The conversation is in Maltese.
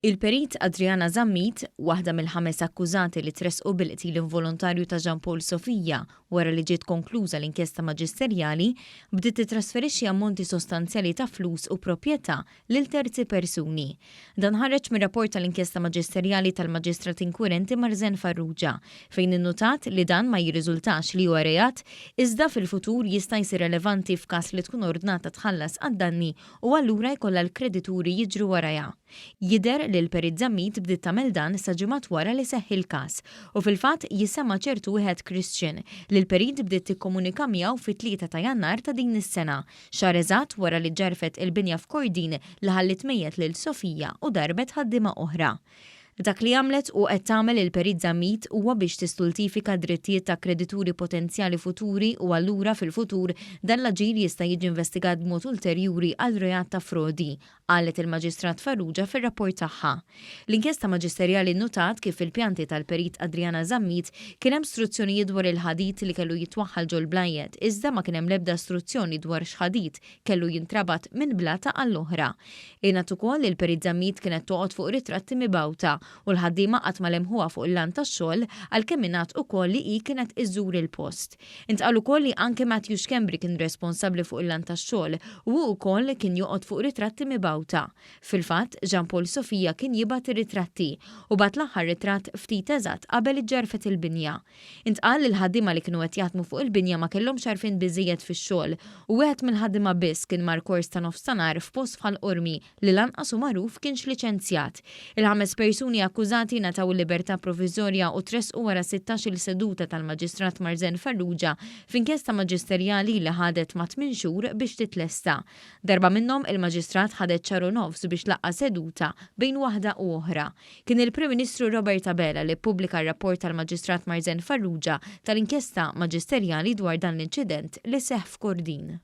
Il-Perit Adriana Zammit, waħda mill-ħames akkużati li tressqu bil-qtil involontarju ta' Jean Paul Sofia wara li ġiet konkluża l-inkjesta maġisterjali, bdiet titrasferixxi ammonti sostanzjali ta' flus u proprjetà lil terzi persuni. Dan ħareġ mir-rapport tal-inkjesta maġisterjali tal-Maġistrat Inkwirenti Marzen Farrugia, fejn innutat li dan ma jirriżultax li huwa reat iżda fil-futur jista' jsir relevanti f'każ li tkun ordnata tħallas għad-danni u allura jkollha l-kredituri jiġru warajha. Jidher li l-Perit Zammit bdiet tagħmel dan sa ġimgħat wara li seħħ il-każ u fil-fatt jissemma ċertu wieħed Christian li l-Perit bdiet tikkomunika miegħu fit-3 ta' Jannar ta' din is-sena, xahar eżatt wara li ġġarrfet il-binja f'Kordin li ħalliet mejjet lil Sofia u darbet ħaddiema oħra. Dak li għamlet u qed tagħmel il-Perit Zammit huwa biex tistultifika d-drittijiet ta' kredituri potenzjali futuri u allura fil-futur dan l-aġir jista' jiġi investigat b'mod ulterjuri għal reat ta' frodi, qalet il-Maġistrat Farrugia fir-rapport tagħha. L-inkjesta maġisterjali nnutat kif fil-pjanti tal-Perit Adriana Zammit kien hemm struzzjonijiet dwar il-ħadid li kellu jitwaħħal ġol-blajjet iżda ma kien hemm l-ebda struzzjoni dwar x'ħadid kellu jintrabat minn blata għall-oħra. Ingħad ukoll li l-Perit Zammit kienet toqgħod fuq ritratti mibgħuta u l-ħaddiema qatt ma lemħuha fuq il-lant tax-xogħol għalkemm ingħad ukoll li hi kienet iżżur il-post. Intqal ukoll li anke Matthew Schembri kien responsabbli fuq il-lant tax-xogħol u hu wkoll kien joqgħod fuq ritratti mibgħuta. Fil-fatt, Jean Paul Sofia kien jibgħat ir-ritratti u bagħat l-aħħar ritratt ftit eżatt qabel iġġarrfet il-binja. Intqal li l-ħaddiema li kienu qed jaħdmu fuq il-binja ma kellhomx għarfien biżżejjed fix-xogħol u wieħed mill-ħaddiema biss kien mar kors ta' nofs ta' nhar f'post f'Ħal Qormi li lanqas hu magħruf kienx liċenzjat. Il-ħames persuni akkużati ngħataw il-libertà proviżorja u tressqu wara 16-il seduta tal-Maġistrat Marzen Farrugia f'inkjesta maġisterjali li ħadet ma' tmien xhur biex titlesta. Darba minnhom il-Maġistrat ħadet xahar u nofs biex tlaqqa' seduta bejn waħda u oħra. Kien il-Prim Ministru Robert Abela li ppubblika r-rapport tal-Maġistrat Marzen Farrugia tal-inkjesta maġisterjali dwar dan l-inċident li seħħ f'Kordin.